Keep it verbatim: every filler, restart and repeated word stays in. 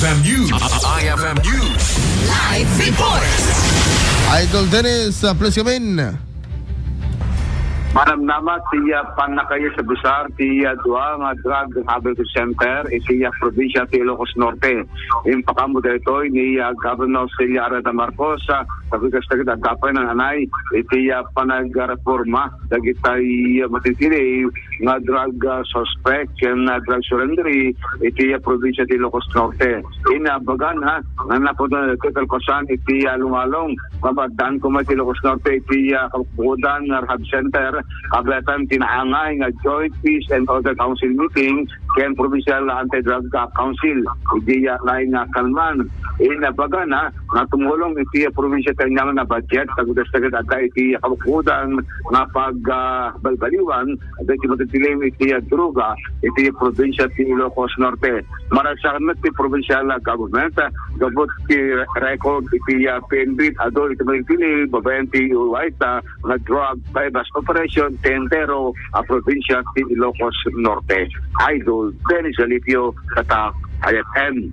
F M News. I F M News. Live report. Idol Dennis, uh, please come in. Manamnama ti, ah, pannakaisagusar ti, ah, dua nga drug rehabilitation center iti, ah, probinsya ti Ilocos Norte. Impakaammo daytoy ni, ah, Governor Celia Aranda Marcos, ah, sa bigas dagiti adda pay nananay iti, ah, panagreporma dagiti, ah, matitili nga drug, ah, suspect ken, ah, drug surrenderee iti, ah, probinsya ti Ilocos Norte. Inabagana nga napudno iti kalpasan iti, ah, lungalong nga maaddaan koma iti Ilocos Norte iti, ah, kabukodan nga rehab center, kabiatan ti naangay nga Joint Peace and Order Council meeting ken Provincial Anti-Drug, ah, Council iti, ah, laing nga kalman. Inabagana nga tumulong iti, ah, probinsya ti aniaman a budget, ta kudas dagiti adda iti, ah, kabukodan nga pag, ah, balbaliwan dagiti matitilim iti, ah, droga iti probinsya ti Ilocos Norte. Maragsakan met ti provincial, ah, government, ah, gapu ti record iti, ah, P N P, adu iti matitilim babaen ti uwayta nga drug buy-bust operation ti entero a probinsya ti Ilocos Norte. Idol Dennis Alipio, Tatak, I F M.